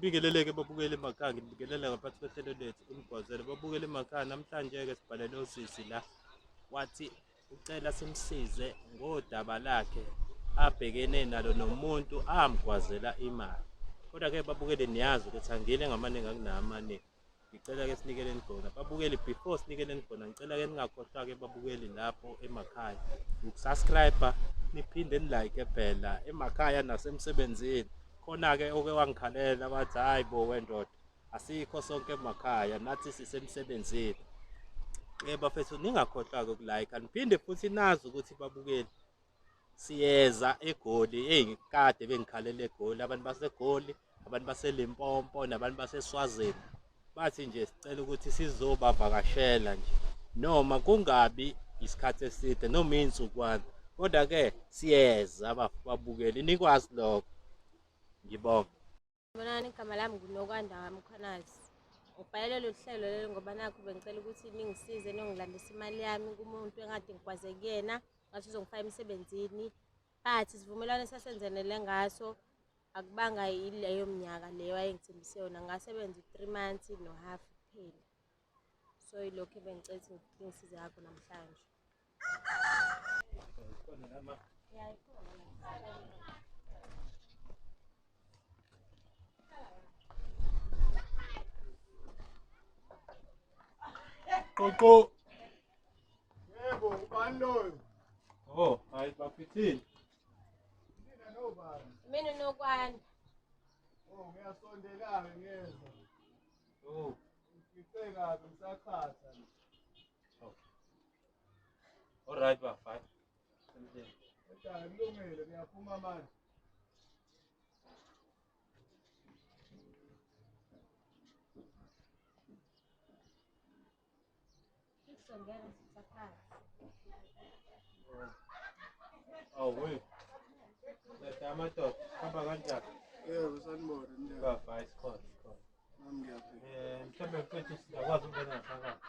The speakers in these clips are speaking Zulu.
Ngibingeleleke babukeli emakhaya, ngibingelela ngaphansi kohlelo lethu uMgwazelo. Babukeli emakhaya, namhlanje-ke sibhalele usisi la, wathi ucela simsize ngodaba lakhe abhekene nalo nomuntu amgwazela imali. Kodwa-ke babukeli niyazi ukuthi angile ngamaningi akunamaningi. Ngicela ke sinikeleni khona babukeli, before sinikeleni khona ngicela ke ningakhohlwa ke babukeli lapho emakhaya ukusubscribe niphinde nilike phela emakhaya nasemsebenzini. Khona-ke oke wangikhalela wathi hayi bo wendoda asikho sonke emakhaya nathi sisemsebenzini. Ke bafethu ningakhohlwa-ke ukulike niphinde futhi nazi ukuthi babukeli siyeza eGoli. Eyi kade bengikhalela eGoli, abantu baseGoli, abantu baseLimpopo nabantu baseSwazini bathi nje sicela ukuthi sizobavakashela nje noma kungabi isikhathi eside noma iy'nsukwana, kodwa-ke siyeza babukeli nikwazi lokho. Ngibonge. Sanibonani, igama lami nguNokwanda Mkhwanazi. Ngibhalele lolu hlelo leli ngoba nakhu bengicela ukuthi ningisize niyongilandisa imali yami kumuntu engade ngigwaze kuyena ngathi uzongifaka emsebenzini, but isivumelwano esasenzenele ngaso akubanga yileyo minyaka leyo ayengithembise yona. Ngasebenza u-three months no-half kuphela. So yilokhu ebengicela ukuthi ningisize ngakho namhlanje. Qoqo. Yebo, ubani loyo? Oh, hayi bafithini. Mina nobani? Mina nokwanda. Oh, ngiyasondela-ke ngiyeza. Oh, Ngifice kabi ngisachatha nje. All right bafana. Kodwa kulungile ngiyaphuma manje. Sizongena sisaphansi. Awu we. Letha amadoda. Hamba kanjani? Yebo, sanibona njani? Baba, hayi sikhona, sikhona. Nami ngiyaphila. Eh, mhlawumbe mfethu singakwazi ukungena ngaphakathi.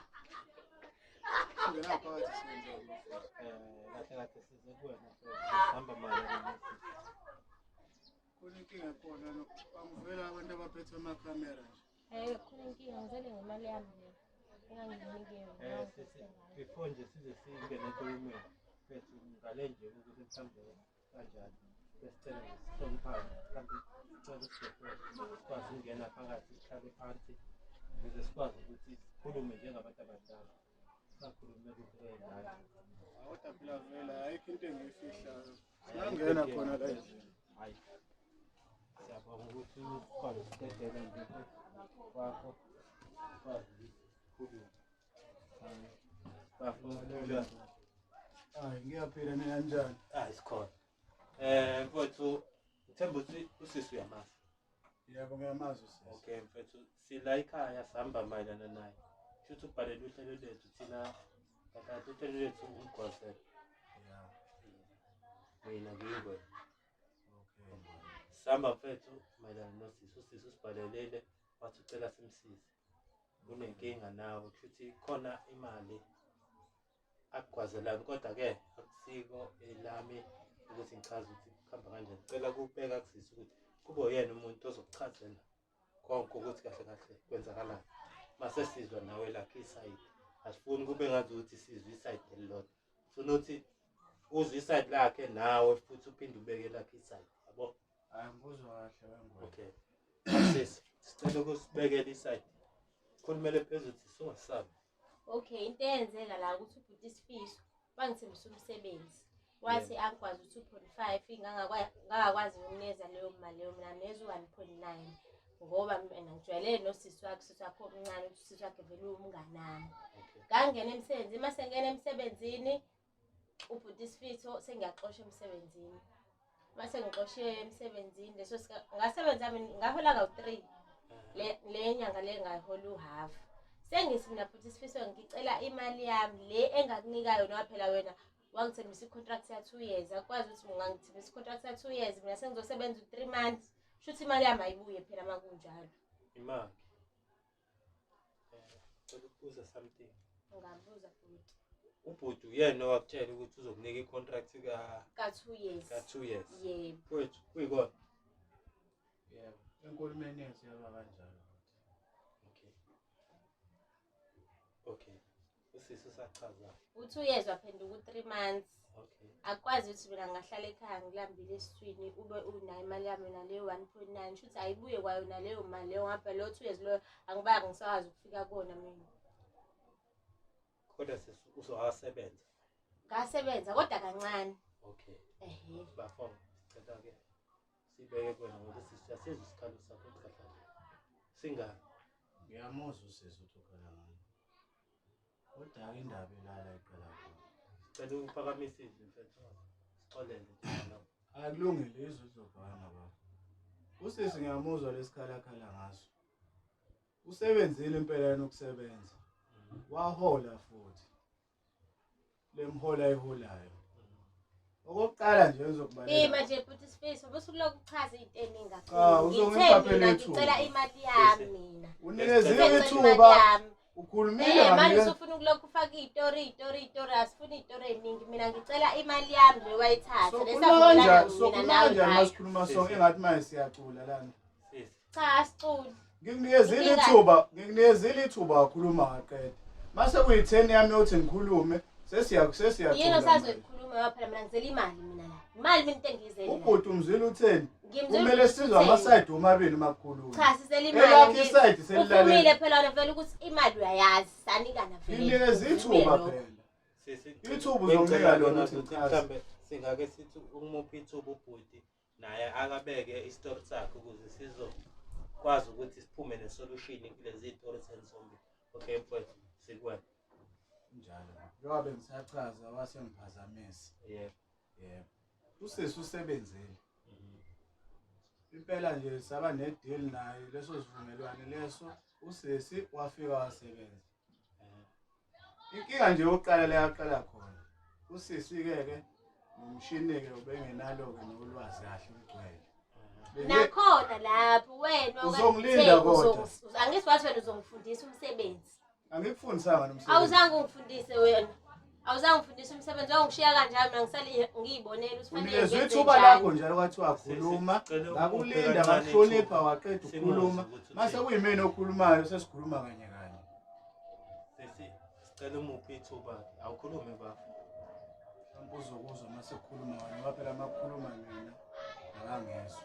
Singena phakathi senzani bafethu? Eh, kahle kahle size kuwena mfethu. Sihamba mayelana nesisi. Khona inkinga khona no. Bangivela abantu abaphethe amakhamera nje. Eh, khona inkinga ngizele ngemali yami le. Enganginike yona. Eh, sisi before nje size singene enkulumweni mfethu ngale nje ukuthi mhlawumbe kanjani besicela nje sihloniphane mhlawumbe sicela usidedele sikwazi ukungena phakathi sihlale phansi ukuze sikwazi ukuthi sikhulume njengabantu abadala singakhulumi ukuthi ey'ngane. Kodwa phela vele ayikho into engiyifihlayo. Singangena khona la endlini. Hayi, siyabonga ukuthi sikwazi ukusidedela nje kwakho sikwazi ukuthi sikhulume. Bafo, kunjani? Hayi, ngiyaphila mina njani? Hayi sikhona. Eh mfowethu, ngithemba ukuthi usisi uyamazi. Yebo, ngiyamazi usisi. Okay mfethu, sila ekhaya sihamba mayelana naye. Shuthi ubhalele uhlelo lethu thina kahle uhlelo lethu umgwazelo. Yeah. Mina ngiyingwe. Okay. Sihamba mfethu mayelana nosisi, usisi usibhalelele wathi ucela simsize. Unenkinga nawe kushuthi khona imali akugwazelani kodwa-ke akusiko elami ukuthi ngichaze ukuthi kuhamba kanjani. Cela kubeka kusisi ukuthi kube uyena umuntu ozokuchazela konke ukuthi kahle kahle kwenzakalani. Mase sizwa nawe lakhe isayidi, asifuni kube ngathi ukuthi sizwe isayidi elilodwa, sifuna ukuthi uzwe isayidi lakhe nawe futhi uphinde ubeke lakhe isayidi, yabo? Hayi, ngikuzwa kahle wengwe. Okay sisi, sicela ukusibekela isayidi, khulumele phezulu singasabi. Okay, into eyenzeka la ukuthi ubhuti Sifiso wangithembisa umsebenzi. Wathi angikwazi u-2.5 ngangakwazi ukumnikeza leyo mali leyo, mina nginikeza u-1.9 ngoba mina ngijwayelene nosisi wakhe, usisi wakhe omncane, ukuthi usisi wakhe vele uwumnganami. Okay. Ngangena emsebenzini, uma sengena emsebenzini ubhuti Sifiso sengiyaxosha emsebenzini. Uma sengixoshiwe emsebenzini leso ngasebenza mina ngahola kawu-3 le le nyanga le ngahola uhalf. Sengithi mina bhuti Sifiso ngicela imali yami le engakunikayo noma phela wena wangithembisa i-contract ya-2 years, akwazi ukuthi ungangithembisa i-contract ya-2 years mina sengizosebenza u-3 months, shuthi imali yami ayibuye phela uma kunjalo. Imali. Eh, cela ukubuza something. Ungabuza bhuti. Ubhuti uyena owakutshela ukuthi uzokunika i-contract ka Ka-2 years. ka 2 years. Yebo. Mfowethu, kuyikona? Yebo. Enkulumeni yethu yaba kanjalo. Okay. Okay. Usisi usachaza. Uthi uyezwa phenduka u-3 months. Okay. Akwazi ukuthi mina ngingahlala ekhaya ngilambile esiswini ube unayo imali yami naleyo 1.9, shuthi ayibuye kwayona leyo mali leyo, ngapha leyo 2 years loyo angibanga ngisakwazi ukufika kuwona mina. Kodwa sisi uzowasebenza. Ngasebenza kodwa kancane. Okay. Ehhe. Bafo, sicela ke sibeke kuwena ngoba sisi siyasizwa isikhalo sakho kahle. Singani? Ngiyamuzwa usisi ukuthi ukhala ngani. Kodwa-ke indaba ilala iqala khona. Sicela uphakamise izwi mfethu. Sixolele nje lapho. Akulungile, izwi lizobhakana baba. Usisi ngiyamuzwa lesikhala akhala ngaso. Usebenzile impela yena ukusebenza. Wahola futhi. Lemhola ayiholayo. Okokuqala nje ngizokubalela. Ima nje bhuti Sifiso, bese ukulokhu uchaza into eningi Cha, kakhulu. uzongipha Ngithe phela mina ithuba. ngicela imali yami mina. Unikeziwe Ngicela imali ithuba, yami. ukhulumile Eh manje wanike- usufuna ukulokhu ufaka iy'tori iy'tori iy'tori, asifuni iy'tori ey'ningi. Mina ngicela imali yami le wayithatha. Sokhuluma Lesavumelana kanjani? mina Sokhuluma nawe kanjani ngayo. masikhuluma sonke engathi manje siyacula lana? Sisi. Cha, asiculi. Ngikunikezile Inkinga- ithuba, ngikunikezile ithuba wakhuluma waqeda. Mase kuyitheni yami yokuthi ngikhulume, sesiya sesiyacula. Yini manje. osazoyikhuluma ngoba phela mina ngizela imali mina la. Imali mina into engiyizele la. Ubhuti umzwile utheni? Ngimzwile Kumele ukuthi sizwe utheni. amasayidi omabili makukhulunywa. Cha, sizela imali. Elakhe ngithi. isayidi selilalele. Uvumile phela wena vele ukuthi imali uyayazi, sanikana vele. Nginikeze Uvumile ithuba lokho. phela. Sisi. Ithuba uzomnika lona ukuthi ukuthi uchaze. mhlambe singake sithi umuphi ithuba ubhuti naye akabeke isitori sakhe ukuze sizokwazi ukuthi siphume nesolution kulezi iy'tori senizombili. Okay mfowethu, sikuwena. Njalo. Njengoba bengisachaza wase ngiphazamisa. Yebo. Yebo. Usisi usebenzile. Impela nje saba ne-deal naye leso sivumelwane leso, usisi wafika wasebenza. Inkinga nje yokuqala la yaqala khona. Usisi-ke ke nomshini-ke ubengenalo-ke nolwazi kahle olugcwele. Nakhona lapho wena Uzongilinda kodwa. Angithi wathi wena uzongifundisa umsebenzi. Angikufundisanga nomsebenzi. Awuzange ungifundise wena. Awuzange ungifundise umsebenzi, wangishiya kanjalo mina ngisale ngiyibonela ukuthi fanele Unikezwe ngenze ithuba njani. lakho njalo kwathiwa khuluma, Sicela ngakulinda ukuphe kancane ngakuhlonipha ithuba. waqeda Simuzwe ukukhuluma. ukuthi Mase uthini. kuyimina okhulumayo sesikhuluma kanye kanye. Sisi, sicela umuphi ithuba. Awukhulume bafo. Mhlawumbe uzokuzwa mase kukhuluma wena ngoba phela uma kukhuluma mina akangezwa.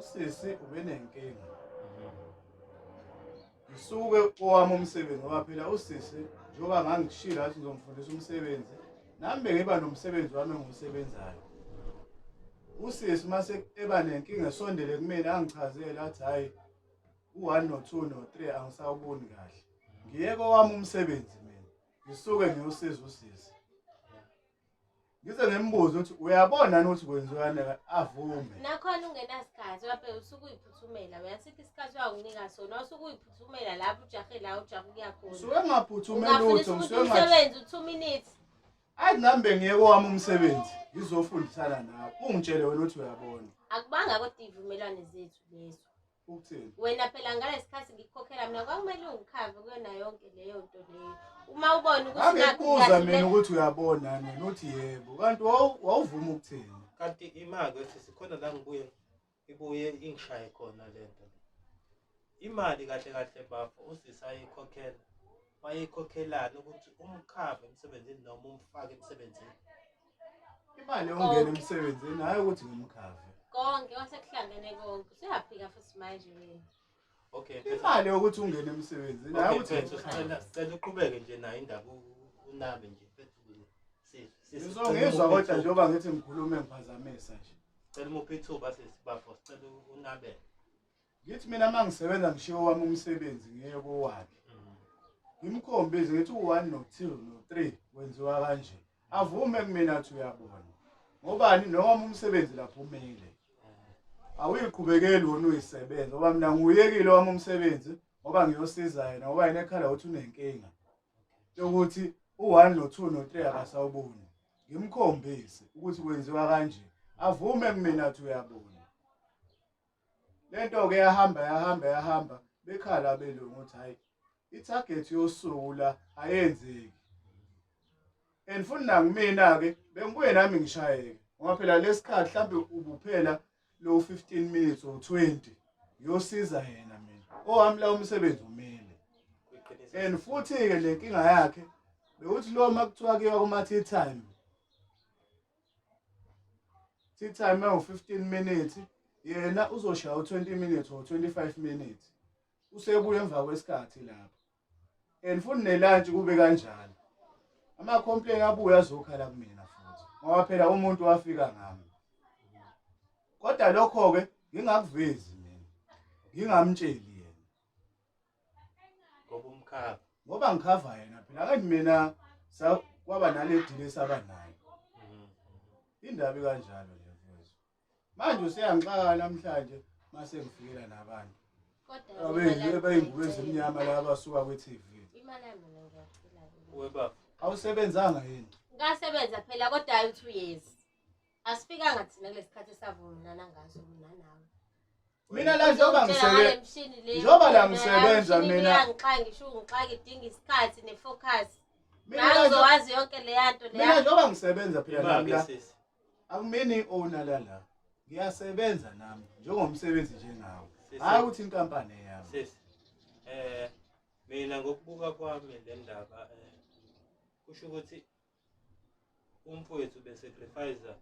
Usisi ubenenkinga. Ngisuke kowami umsebenzi ngoba phela usisi njengoba ngangishilo ngathi ngizomfundisa umsebenzi, nami bengiba nomsebenzi wami engiwusebenzayo. Usisi mase eba nenkinga esondele kumina angichazele athi hhayi u-1 no-2 no-3 angisawuboni kahle. Ngiye kowami umsebenzi mina, ngisuke ngiyosiza usisi. Ngize ngimbuze ukuthi uyabona yini ukuthi kwenziwani, avume. Nakhona ungenasikhathi wabe usuke uyiphuthumela wena, sikho isikhathi uyakunika sona, usuke uyiphuthumela lapho ujahe la ujahe ukuya khona. Ngisuke ngingaphuthumi Ungafundisa lutho, umuntu ngisuke ngathi umsebenzi u-2 minutes. ayi nami bengiye kowami umsebenzi ngizofundisana nawe, ungitshele wena ukuthi uyabona. Akubanga kodwa iy'vumelwane zethu lezo. Ukuthini? Wena phela ngalesi khathi ngikukhokhela mina kwakumele ungikhave kuyona yonke leyo nto leyo. Uma ubona ukuthi nakhu Ngangikubuza kahle mina ukuthi uyabona yini, wena uthi yebo, kanti wawuvuma ukuthini? Kanti imali sisi khona la ngibuye ibuye ingishaye khona le nto le. Imali kahle kahle bafo usisi ayikhokhela. Wayeyikhokhelani ukuthi umkhave emsebenzini noma umfake emsebenzini? Imali yokungena emsebenzini hhayi ukuthi ngimkhave. Konke kwasekuhlangene konke. Usuyaphika futhi manje wena. Okay. mfethu. Imali yokuthi ungene emsebenzini hhayi Okay ukuthi mfethu, ngimkhave. sicela uqhubeke nje nayo indaba unabe nje mfethu ukuze sisi Ngizongizwa kodwa njengoba ngithi ngikhulume ngiphazamisa nje. Sicela umuphe ithuba sisi bafo, sicela unabe. Ngithi mina uma ngisebenza ngishiye owami umsebenzi ngiye kowakhe. Ngimkhombise ngithi u-1 no-2 no-3 kwenziwa kanje. Avume kumina athi uyabona. Ngobani nowami umsebenzi lapho umile. Awuyiqhubekeli wona uyisebenza ngoba mina ngiwuyekile owami umsebenzi ngoba ngiyosiza yena ngoba yena ekhala ukuthi unenkinga yokuthi u-1 no-2 no-3 akasawuboni. Ngimkhombise ukuthi kwenziwa kanje. Avume kumina athi uyabona. Lento ke yahamba yahamba yahamba bekhala abelungu ukuthi hayi i-target yosuku la ayenzeki. And futhi nakumina ke bengibuye nami ngishayeke ngoba phela lesikhathi mhlambe ubuphela lo 15 minutes or 20 Ngiyosiza yena mina. Owami la umsebenzi umile. And futhi-ke le nkinga yakhe bekuthi lo uma kuthiwa kuyiwa kuma-tea time, tea time ewu-15 minutes, yena uzoshaya u-20 minutes or 25 minutes, usebuya emva kwesikhathi lapho. And futhi ne-lunch kube kanjalo, ama-complain abuye azokhala kumina futhi, ngoba phela umuntu wafika ngami. Kodwa lokho-ke ngingakuvezi mina, ngingamtsheli yena. Ngoba umkhava. Ngoba ngikhava yena phela, kanti mina kwaba nale deal esaba nayo. Indaba ikanjalo nje mfowethu. Manje useyangixaka namhlanje mase ngifikela nabantu Kodwa abayingubo ezimnyama laba abasuka kwi-TV. Imali yami mina ngiyacela. Webaba. Awusebenzanga yini? Ngasebenza phela kodwa hayi 2 years. Asifikanga thina kulesikhathi esavumelana ngaso mina nawe. Mina la njengoba Ngitshela ngale ngisebe mshini le. Njengoba la ngisebenza Mina mina- iyangixaka, ngisho ungixaka idinga isikhathi ne-focus. Mina la nje- Ngangizowazi yonke leya nto mina leya. njengoba ngisebenza phela nami Imake la sisi. akumini i-owner la la. Ngiyasebenza nami njengomsebenzi njengawe. Sisi. Hayi ukuthi inkampani eyami. Sisi. Mina ngokubuka kwami le ndaba kusho ukuthi umfowethu be-sacrifice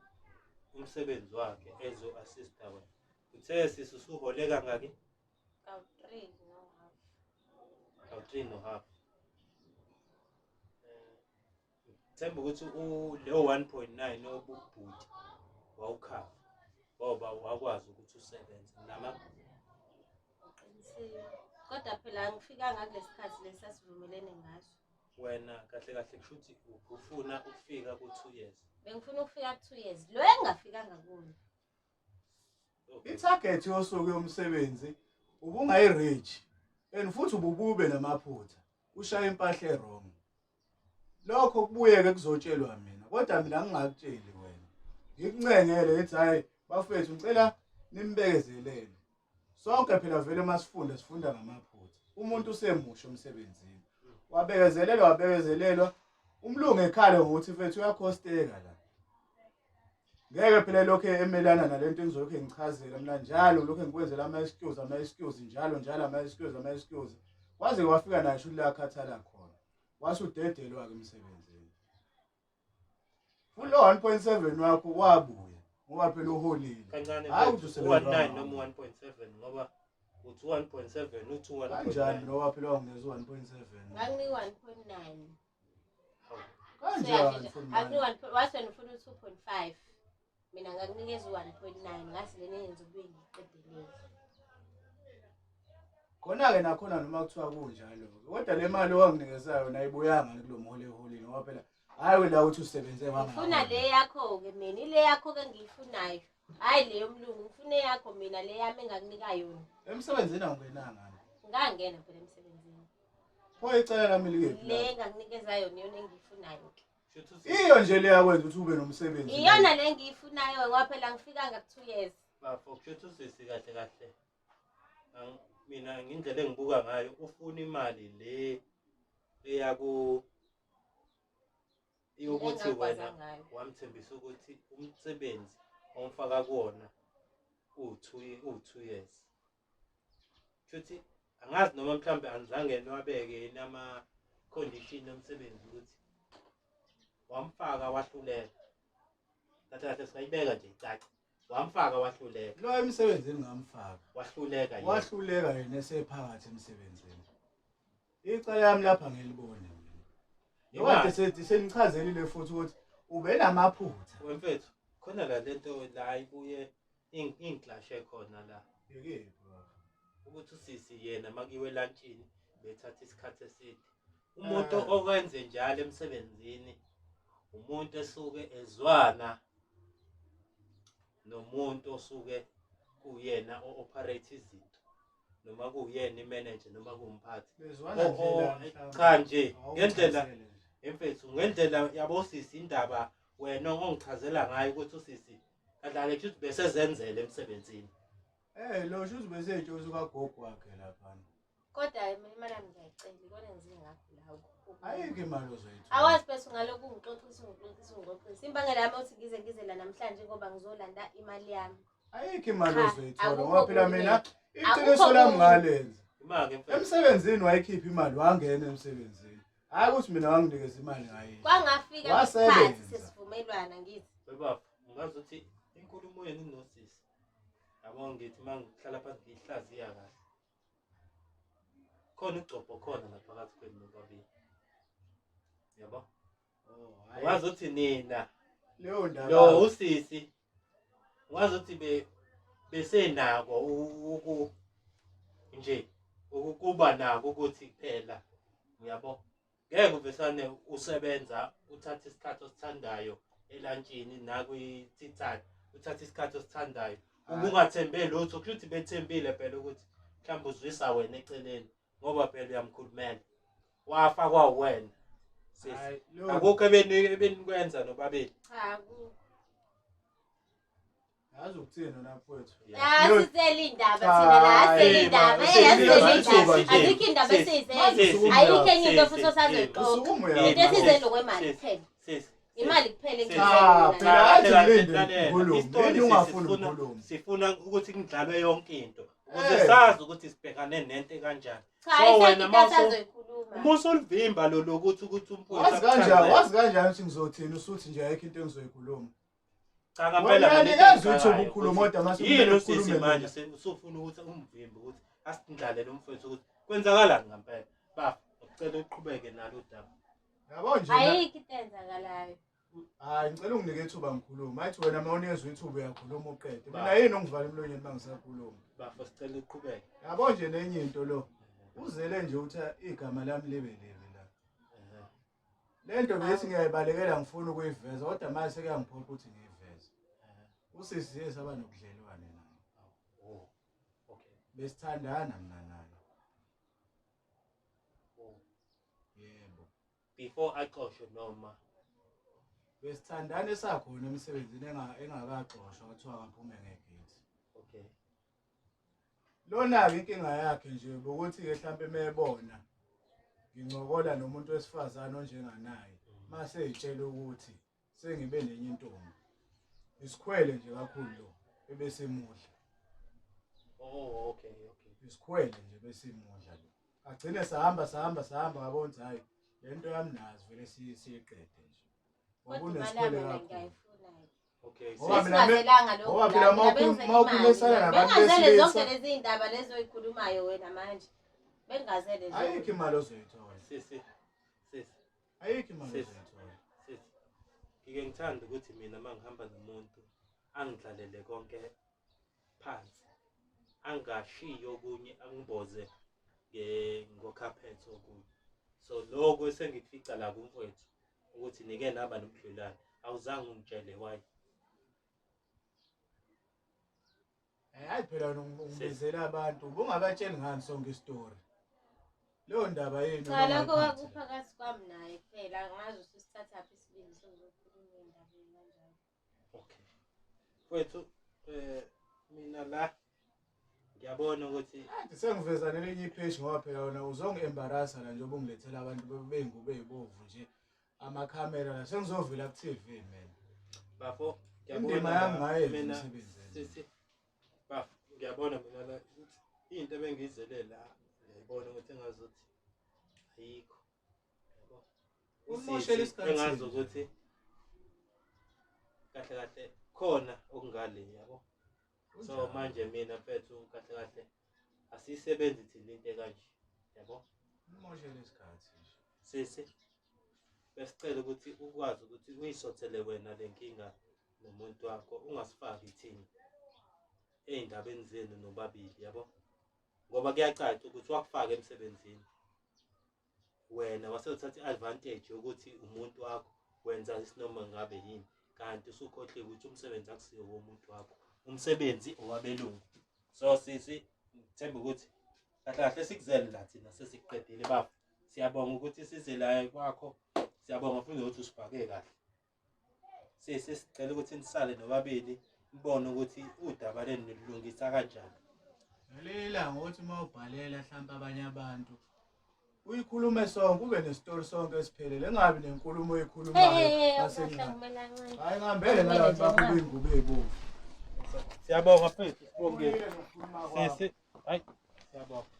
umsebenzi wakhe ezo-assista wena. Uthe sisi usuhole kangaki? Kawu-three no half. Kawu-3 no half. Themba ukuthi leyo 1.9 obubhuti wawukhava ngoba wakwazi ukuthi usebenze nama. Uqinisile. Kodwa phela angifikanga kulesikhathi lesi sasivumelene ngaso. Wena kahle kahle kusho ukuthi ufuna ukufika ku-2 years. Bengifuna ukufika ku-2 years. Lo engingafikanga kuyo. Okay. I-target yosuku yomsebenzi ubungayi-reach and futhi ububube namaphutha, ushaya impahla e-wrong. Lokho kubuyeke kuzotshelwa mina, kodwa mina ngingakutsheli wena. Ngikuncengele ngithi hhayi bafethu, ngicela nimbekezelele. Sonke phela vele masifunda sifunda ngamaphutha. Umuntu usemusha emsebenzini. Wabekezelelwa wabekezelelwa, umlungu ekhala ngokuthi mfethu uyakhosteka la. Ngeke phela lokho emelana nalento engizolokhu ngichazela mina njalo, lokho engikwenzela ama-excuse ama-excuse njalo njalo ama-excuse ama-excuse. Kwaze kwafika naye shuthi la akhathala khona. Wase udedelwa-ke emsebenzini. Futhi lo 1.7 wakho wabuya ngoba phela uholile. Kancane Hayi ukuthi mfethu, usebenza u-1.9 ngawo. noma u-1.7, ngoba uthi 1.7 uthi Kanjani 1.9. ngoba phela wanginikeza u-1.7. Ngakunika 1.9. Hawu. Kanjani futhi manje? Akunika wathi wena ufuna u-2.5. Mina ngakunikeza u-1.9 ngathi lena yenza ubuye ngiyiqedelele. Khona-ke nakhona noma kuthiwa kunjalo-ke, kodwa le mali owanginikeza yona ayibuyanga kulo mholo eholile, ngoba phela hhayi la uthi usebenze Ngifuna le yakho-ke mina, ile yakho-ke engiyifunayo. Hhayi le yomlungu, ngifuna eyakho mina le yami engakunika yona. Emsebenzini awungenanga. Ngangena phela emsebenzini. Pho icala lami likephi Le lapho? engakunikeza yona iyona engiyifunayo-ke. Shuthi usisi- Iyo nje leyakwenza ukuthi ube nomsebenzi. Iyona le engiyifunayo ngoba phela ngifikanga ku-2 years. Bafo, kushuthi usisi kahle kahle. Mina ngendlela engibuka ngayo ufuna imali le eyaku yokuthi Engakwazi wena ngayo. wamthembisa ukuthi umsebenzi omfaka kuwona uwu-2 years. Kushuthi angazi noma mhlambe anizange niwabeke yini ama-condition omsebenzi ukuthi wamfaka wahluleka. Kahle kahle singayibeka nje icace. Wamfaka wahluleka. Lo emsebenzini ngamfaka. Wahluleka yena. Wahluleka yena esephakathi emsebenzini. Icala lami lapha ngilibone mina. Imali. Kade senichazelile futhi ukuthi ubenamaphutha. Wemfethu, khona la lento la ibuye ingclashe khona la. Yekephi baba? Ukuthi usisi yena makuyiwe lunchini bethatha isikhathi eside. Umuntu Ah. okwenze njalo emsebenzini umuntu esuke ezwana nomuntu osuke kuyena o-operate izinto noma kuyena i-manager noma kuwumphathi. Bezwana Oh, nje oh, la mhlawumbe. cha nje, ngendlela Awungichazele nje. emfethu, ngendlela yabo sisi indaba wena ongichazela ngayo ukuthi usisi kadlale kusho ukuthi besezenzele emsebenzini. Lo shuthi beseyitshosi kagogo wakhe lapha. Kodwa mina imali yami ngiyayicela, ikona ngize ngakho la. Ayikho imali ozoyithola. Awazi bese ungalokhu ungixoxisa ungixoxisa ungixoxisa. Imbangela yami ukuthi ngize ngize la namhlanje ngoba ngizolanda imali yami. Ayikho imali Cha, ozoyithola akukho ngoba phela okunye. mina Iqiniso Akukho lami okunye. ngalenza. Imake mfethu. Emsebenzini wayikhipha imali wangena emsebenzini. Hayi ukuthi mina wanginikeza imali ngayidla. Kwangafika Wasebenza. isikhathi sesivumelwana ngithi. Bebafo, ngazuthi inkulumo yenu nosisi. Yabo ngithi mangihlala phansi ngiyihlaziya kahle. Khona ugcobho khona ngaphakathi kwenu nobabili. Yabo? Oh, hayi. Ungazuthi nina Leyo ndaba. lo usisi ungazuthi besenako uku nje ukukuba nako ukuthi phela uyabo ngeke uvesane usebenza uthathe isikhathi osithandayo elantshini nakwi-titani uthathe isikhathi osithandayo ubungathembe lutho kusho ukuthi bethembile phela ukuthi mhlawumbe uzwisa wena eceleni ngoba phela uyamkhulumela wafakwa wena sisi Hayi, leyo akukho ebenikwenza nobabili. Cha ku. Yazi ukuthini wena mfowethu. Ah, Leyo- sizele indaba thina la, Hayi, asizele indaba. ma, Eh, sisi, asizele ithuba indaba. nje. Azikho indaba Sisi, esiyizele. sisi, Ayikho enye into sisi, futhi osazoyixoxa. Usukume Yebo. Into uyabona. esizele okwemali Sisi, kuphela. sisi, Imali kuphela Sisi. engizele Cha, mina. phela athi Lalela, ngilinde lalela. ngikhulume. Isitori Yini sisi, ungafuni sifuna- ukukhuluma? Sifuna ukuthi kudlalwe yonke into ukuze Eh. sazi ukuthi sibhekane nento ekanjani. Cha, So ayikho wena into asazoyikhuluma. uma usulivimba lo lokuthi ukuthi umfowethu Wazi kanjani, akuchazele. wazi kanjani ukuthi ngizothini usuthi nje ayikho into engizoyikhuluma. Cha ngempela Wena mina into nikeza ithuba engixakayo ukukhuluma ukuthi kodwa mase yini kumele usisi ukhulume manje mina. usufuna ukuthi umvimbe ukuthi asindlalele umfowethu ukuthi kwenzakalani ngempela. Bafa, ngicela uqhubeke nalo udaba. Yabo nje. Ayikho into eyenzakalayo. Hayi ngicela unginike ithuba ngikhulume. Athi wena uma unikezwe ithuba uyakhuluma uqede. Mina Ba. yini ongivala emlonyeni uma ngisakhuluma. Bafa, sicela uqhubeke. Yabo nje nenye into lo. Uzele nje ukuthi igama lami libe libi la. Ehhe. Le nto bethi ngiyayibalekela ngifuna ukuyiveza kodwa manje sekuyangiphoqa ukuthi ngiyiveze. Ehhe. Usisi siye saba nobudlelwane naye. Oh. Okay. Besithandana mina naye. Oh. Yebo. Before axoshwe noma Besithandana esakhona emsebenzini engakaxoshwa kwathiwa akaphume ngegate. Okay. Lona-ke inkinga yakhe nje bokuthi-ke hlampe mebona ngincokola nomuntu wesifazane onjenganaye mase ey'tshela ukuthi sengibe nenye intombi. Isikhwele nje kakhulu lo ebesimudla. Oh, okay, okay. Isikhwele nje besimudla lo. Agcine sahamba sahamba sahamba ngabona ukuthi hhayi le nto yami nazi vele siyiqede nje. Ngoba Kodwa imali unesikhwele yami mina kakhulu. ngiyayifuna-ke. Okay. Ngoba Sisi, mina Besingazelanga lokhu ngoba la, phela mina bengizele uma ukhulumisana imali. nabantu Bengazele besilisa- zonke lezi iy'ndaba lezi oyikhulumayo wena manje. Bengazele zonke. Ayikho imali ozoyithola. Sisi. Sisi. Ayikho imali Sisi. ozoyithola. Sisi. Ngike ngithanda ukuthi mina mangihamba nomuntu angidlalele konke phansi. Angashiyi okunye angimboze ngokhaphethe okunye. So lokho esengikufica la kumfowethu ukuthi nike naba nobudlelwane awuzange ungitshele why. Hayi phela wena ungibizela abantu ubungabatsheli ngani sonke isitori. Leyo ndaba yenu. Cha lokho ongayiphathi. kwakuphakathi kwami naye kuphela angazi ukuthi usithathaphi isibindi sokuzokhuluma ey'ndabeni kanjalo. Okay. Mfowethu mina la ngiyabona ukuthi Kanti sengiveza nelinye ipage ngoba phela wena uzongi-embarrassa la njengoba ungilethela abantu bey'ngubo ey'bomvu nje amakhamera la sengizovela ku-TV mina. Bafo Indima ngiyabona yami la ngayenza mina emsebenzini. sisi bafo ngiyabona mina la ukuthi into ebengiyizele la ngiyayibona ukuthi engazuthi ayikho. Yabo. Umoshela Usisi isikhathi engazi sethu. ukuthi kahle kahle khona okungale yabo. So Kunjalo. manje mina mfethu kahle kahle asisebenzi thina into ekanje yabo. Umoshela isikhathi nje. Sisi besicela ukuthi ukwazi ukuthi uyisothele wena le nkinga nomuntu wakho ungasifaki thina ey'ndabeni zenu nobabili yabo, ngoba kuyacaca ukuthi wakufaka emsebenzini wena wase uthatha i-advantage yokuthi umuntu wakho wenza isinoma ngabe yini, kanti usukhohliwe ukuthi umsebenzi akusiwo womuntu wakho, umsebenzi owabelungu. So sisi ngithemba ukuthi kahle kahle sikuzele la thina sesikuqedile bafo. Siyabonga ukuthi size la kwakho, siyabonga futhi ukuthi usibhake kahle. Sisi sicela ukuthi nisale nobabili nibone ukuthi udaba lenu nilungisa kanjani. Ngelinye ilanga uthi uma ubhalela hlampe abanye abantu uyikhulume sonke ube nesitori sonke esiphelele engabi nenkulumo Hey, oyikhulumayo hey, hey, ngasenqane. kumele ancane. Hayi ngihambele ngalaba bakho bey'ngubo ey'bomvu. Siyabonga mfethu, sibongile. Ubuyile nokukhuluma kwakho. Sisi. Hayi, siyabonga.